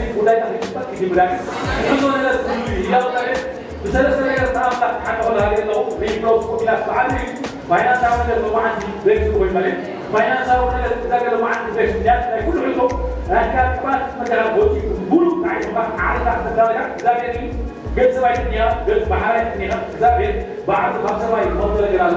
እዚ ጉዳይ ኣፍሪቃ ይጅምራል። ብዙ ነገር ኩሉ ይላውጣል። ብሰለስተ ነገር ተኣምራት ሓደ ሆላ ኣለዉ። ሪፕሮስ ኮሚላ ሰዓል ፋይናንሳዊ ነገር ብመዓልቲ ቤት ኮይኑ ማለት ፋይናንሳዊ ነገር እዛ ገለ መዓልቲ ቤት ያት ናይ ኩሉ ሕቶ ናይ ካርባት መደራ ወጪ ሙሉ ናይ ዓረታት ተዳረጋ እዛ ገለ ገንዘብ ኣይትንያ ገንዘብ ባሕሪ ኣይትንያ እዛ ቤት በዓል ካብ ሰማይ ዝመጽእ ነገር ኣሎ።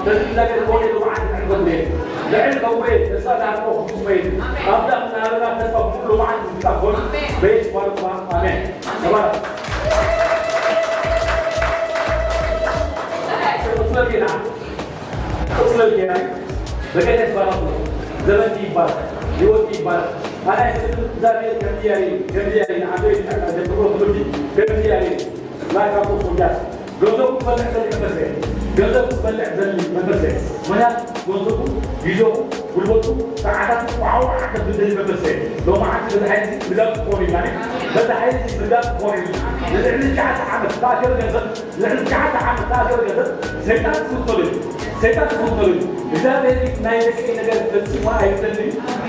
ስለዚ እግዚኣብሔር ክወደዶ መዓልቲ ንዕቀት ቤት ልዕል ከውሬ ተስፋ ዝሃብዎ ክፍጽሞ እዩ። ኣምላኽ ንሃበና ተስፋ ኩሉ መዓልቲ ዝፍጻም ኮይኑ በየሱስ ባርኩና። ኣሜን። ተባረክ። ቅጽበት ጌና ቅጽበት ጌና በቀደስ ባረኩ። ዘመን ይባረክ፣ ህይወት ይባረክ። ኣነ ስም እግዚኣብሔር ከምዚ ያሬ ከምዚ ያሬ ንዓዶ ይጣቃ ዘብሮ ትምህርቲ ከምዚ ያሬ ላካ ሶጃስ ገንዘቡ ክበልዕ ዘሊ መንፈስ እየ። ገንዘቡ ክበልዕ ዘሊ መንፈስ እየ። ምክንያቱ ገንዘቡ፣ ግዜኡ፣ ጉልበቱ፣ ሰዓታቱ ዋዕዋዕ ከብል ዘሊ መንፈስ እየ። ሎማዓንቲ በዚ ሓይሊ ምግላፅ ክኾኑ ኢና። በዚ ሓይሊ ምግላፅ ክኾኑ ኢና። ንልዕሊ ትሽዓተ ዓመት ዝተኣከበ ገንዘብ፣ ንልዕሊ ትሽዓተ ዓመት ዝተኣከበ ገንዘብ ሰይጣን ክፍተሉ እዩ። ሰይጣን ክፍተሉ እዩ። እግዚኣብሔር ናይ ደቂ ነገር ፈጺሙ ኣይብለኒ።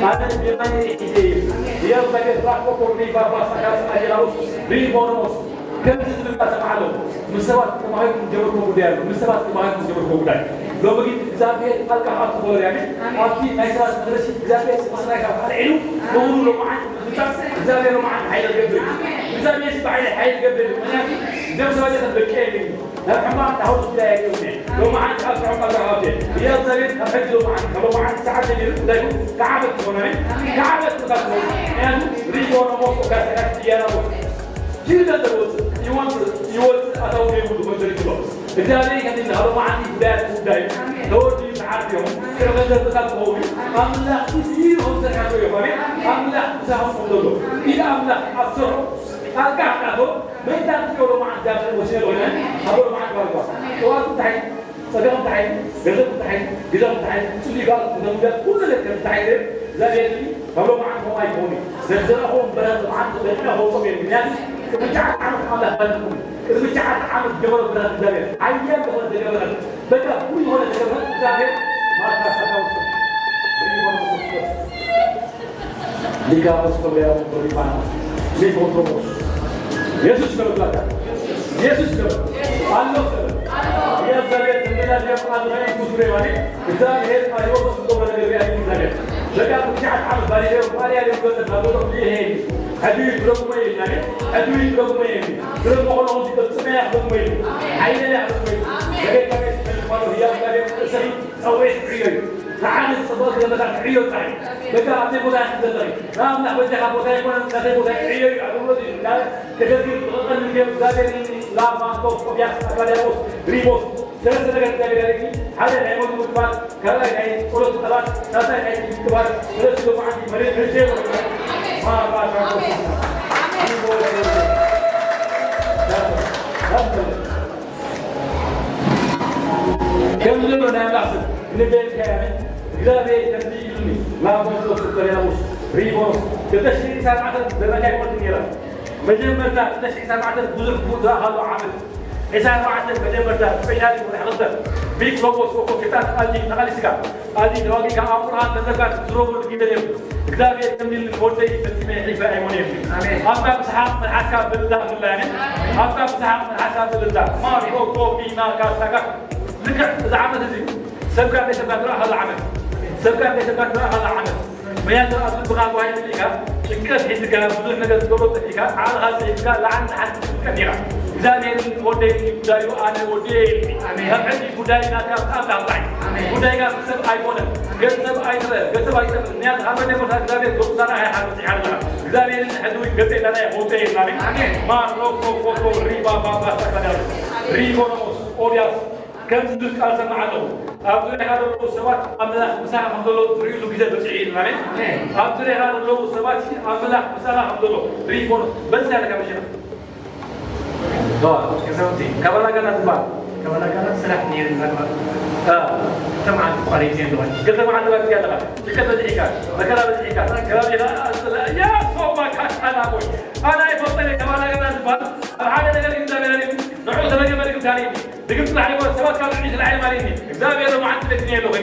ኣነ የማነ ሒዜ እዩ። የው ነገር ራኮ ኮርኒ ባባ ሳካስ ኣየራውስ ሪቦኖስ ከምዚ ዝብል ቃል ሰምዓ ኣለኹ። ምስ ሰባት ተማሂርኩም ዝጀመርኩም ጉዳይ ኣሎ። ምስ ሰባት ተማሂርኩም ዝጀመርኩም ጉዳይ። ሎሚ ግን እግዚኣብሔር ጣልቃ ክኣቱ ክበሉ ያኒ ኣብቲ ናይ ሰባት መድረሲ እግዚኣብሔር ስቕስናይ ካብ ኣልዒሉ ንብሩ ሎመዓንቲ ምፍጻም እግዚኣብሔር ሎመዓንቲ ሓይሊ ክገብር እዩ። እግዚኣብሔር ሲ ብሓይሊ ሓይሊ ክገብር እዩ። ምክንያቱ እዚኦም ሰባት እዚኦም ደቂ እዮም። ናብ ሕማቕ ናሁት ጉዳይ እዮም። ሎመዓንቲ ኣብ ስዖም ኣብ ረሃብቴ እግዚኣብሔር ካብ ሕጂ ሎመዓንቲ ካብ ሎመዓንቲ ሰዓት ጀሚሩ ጉዳይኩም ክዓበት ትኾኑ። ኣሜን። ክዓበት ትኾኑ። ምክንያቱ ሪቦኖ ሞቆ ጋር ሰካት እያና ሞቆ ጅግና ዝወፅእ ይወፅእ ይወፅእ ኣታዊ ዘይብሉ መንገዲ ይብሎ። እግዚኣብሔር ከም ይዝሃሎ መዓልቲ ጉዳያት ጉዳይ ተወዲኡ ተዓርዮም ሽዑ ገንዘብ ጥቃም ክኸውን ኣምላኽ እዚ ይኹን ዘርሓቶ ይኾነ ኣምላኽ ምሳኹም ከም ዘሎ ኢድ ኣምላኽ ኣብ ስርሑ ጣልቃ ክኣቶ መይታ ትገብሮ መዓልቲ እግዚኣብሔር ወሲነ ኮይነ ኣብ መዓልቲ ባርኳ ተዋቱ እንታይ ጸጋም እንታይ ገንዘብ እንታይ ግዛም እንታይ ጽሊጋ ኩሉ ነገር እንታይ እግዚኣብሔር ካብ ሎሚ ዓመት ከምኡ ኣይኮኑ። ዘዘራእኹም በረኸት መዓልቲ በጥና ከውጾም እዮም። ምክንያቱ ቅድሚ ትሽዓተ ዓመት ኣምላኽ ባርኩም። ቅድሚ ትሽዓተ ዓመት ዝገበሮ በረኸት እግዚኣብሔር። ሓያል ዝኾነ ደገ በረኸት። በቃ ኩሉ ዝኾነ ደገ በረኸት እግዚኣብሔር ማታ ሰላም ሊካ ፖስኮ ሊባና ሊኮንትሮስ የሱስ ገበላታ የሱስ ገበ ኣሎ ገበ የዘቤት እንደላ ጀምራ ዝኸይን ብዙ ሬዋኔ እግዚኣብሔር ኣይወቅስ ዝገብረ ነገር ቢያ እግዚኣብሔር በቃ ብትሽዓት ዓመት ባሪሬ ባሪያ ሊምገዘ ናጎቶም ይሄ ሕጂ ይብረጉመ ይናኔ ሕጂ ይብረጉመ ይሄ ብረጉመ ሆኖ ሲጠጽመ ያብረጉመ ይሄ ሓይለ ያብረጉመ ይሄ በጌታ ቤት ተልኳሎ ህያ እግዚኣብሔር እሰሪ ጸውዒት ዕዮ እዩ። ንዓመት ጽቡቕ ዝገበታ ዕዮ ጥራይ እዩ። በቃ ኣብቲ ቦታ ኢኻ ዘለኺ። ንኣምላኽ በጃኻ ቦታ ይኮነ፣ ናተይ ቦታ እዩ ዕዮ እዩ። ኣገልግሎት እዩ። ናብ ተገልጊሉ ዝቐቐል ንገብ እግዚኣብሔር ላማ፣ ቶፍ፣ ቶቢያስ፣ ኣካዳዎስ፣ ሪሞስ፣ ሰለስተ ነገር እግዚኣብሔር ያደርጊ። ሓደ ናይ ሞት ምግባር፣ ካልኣይ ናይ ጸሎት ጸባት፣ ሳልሳይ ናይ ትንቢት ቅባር፣ ሰለስተ ሎማዓንቲ መሬት ሕሴ ይወርዳል። ማ፣ ማ፣ ማ፣ ማ፣ ማ፣ ማ፣ ከምዚ ዘሎ ናይ ኣምላኽ ስም ንቤት ከያኒ እግዚኣብሔር ከምዚ ኢሉኒ ናብ መንፈስ ቅዱስ ሪቦስ ክልተ ሽሕን ዕስራን ዓመት ደረጃ ይወርድ ነይራ። መጀመርታ ክልተ ሽሕን ዕስራን ዓመት ብዙሕ ዝረኣኻሉ ዓመት። ዕስራን ኣርባዕተን መጀመርታ ስፔሻሊ ወርሒ ክልተ ቢግ ሎጎስ ወኮ ሸይጣን ኣዚ ተቓሊስካ ኣዚ ተዋጊእካ ኣብ ቁርኣን ተዘካር ዝረብሉ ግዜ ነይሩ። እግዚኣብሔር ከምኒ ወደይ ፈጺመ ይሕልፈ ኣይሞን እዩ። ኣሜን። ኣብታ ብስሓቕ መልሓስካ ብልዳ ምላኒ ኣብታ ብስሓቕ መልሓስካ ብልዳ ማርኮ ኮፒ ናካ ሳካ ልክዕ እዚ ዓመት እዚ ሰብካ ቤተሰብካ ትረኣኻሉ ዓመት ሰብካ ቤተሰብካ ትረኣኻሉ ዓመት መያት ኣብ ልብኻ ጓሂ ኢኻ ጭንቀት ሒዝካ ብዙሕ ነገር ትገብሮ ኢኻ ዓቕኻ ሒዝካ ላዕሊ ንታሕቲ ትጥቀም ኢኻ እግዚኣብሔር ወደይ ጉዳዩ ኣነ ወደየ ኢልኒ ኣሜን። ካብ ሕጂ ጉዳይ ናትካ ብኣምላኽ ጥራይ ኣሜን። ጉዳይካ ብሰብ ኣይኮነን ገንዘብ ኣይትበል ገንዘብ ኣይጠፍእ ምክንያቱ ካብ መጀመርታ እግዚኣብሔር ገጹ ናና ኣይሓርስ ይሓርና እግዚኣብሔር ሕድዊ ገጸ ናና ይወፀ ኢልና ኣሜን። ማን ሮኮ ኮኮ ሪባ ባባ ተቀዳሪ ሪቦኖስ ኦቢያስ ከምዚ ዝብል ቃል ሰማዕ ኣለኹ። ኣብ ዙርያኻ ዘለዉ ሰባት ኣምላኽ ምሳኻ ከም ዘሎ ዝርእዩሉ ግዜ በጺሑ እዩ። ኣሜን። ኣብ ዙርያኻ ዘለዉ ሰባት ኣምላኽ ምሳኻ ከም ዘሎ ርእይዎ በዚ ኣለካ መሸና። ዶ ገዛውቲ ከባላጋና ዝበሃል ከባላጋና ስራሕ ነይሩ። ተማዓት ቋሪት ኣለዋ። ገለ ተማዓት ባክ ያለኻ ጭቀት በዚሕካ መከራ በዚሕካ ከባቢኻ ኣያ ሶባ ካካላ ቦይ ኣና ይፈጠነ ከባላጋና ዝበሃል ኣብ ሓደ ነገር ይዛገራል። ንዑ ተመገበ ልግምታሪ ድግምት ላዕሊ ሰባት ካብ ልዕሊ ትላዕሊ ማለት እዩ። እግዚኣብሔር መዓልቲ ደግ እየ ኣለኹ።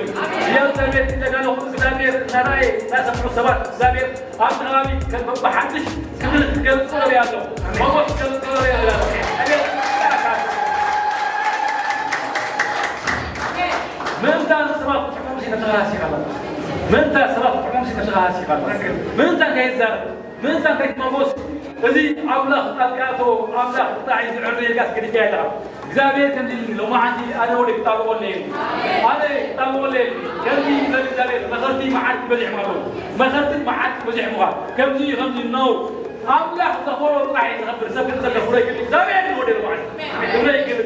እያ እግዚኣብሔር ይደጋለኹ እግዚኣብሔር እናረኣየ እናሰምዑ ሰባት እግዚኣብሔር ኣብቲ ከባቢ ከም ብሓድሽ ክብል ክገልጽ ነበረ ኣለኹ። ሞሞስ ክገልጽ ነበረ ኣለኹ። ምእንታ ሰባት ጥዑም ሲነተኻሲኻ ኣለኹ። ምእንታ ሰባት ጥዑም ሲነተኻሲኻ ኣለኹ። ምእንታ ከይዛረብ ምእንታ ከይትመጎስ እዚ ኣምላኽ ጣልቃ ኣተዎ ኣምላኽ ጥራሕ እዩ ዝዕሪ ኢልካ ትገድፍያ ኣለኻ እግዚኣብሔር ከምዚ ኢሉ ሎማዓንቲ ኣነ ወደ ክጣበቆለ እየ ኣነ ክጣበቆለ እየ ከምዚ ይበል እግዚኣብሔር መኸርቲ መዓት በዚሕም ኣለዉ መኸርትን መዓት በዚሕምኻ ከምዚ እዩ ከምዚ ነው ኣምላኽ ዘኸሮ ጥራሕ እዩ ዝኸብር ሰብ ክጸለ ፍረ ይግል እግዚኣብሔር እዩ ወደ ሎማዓንቲ ፍረ ይግል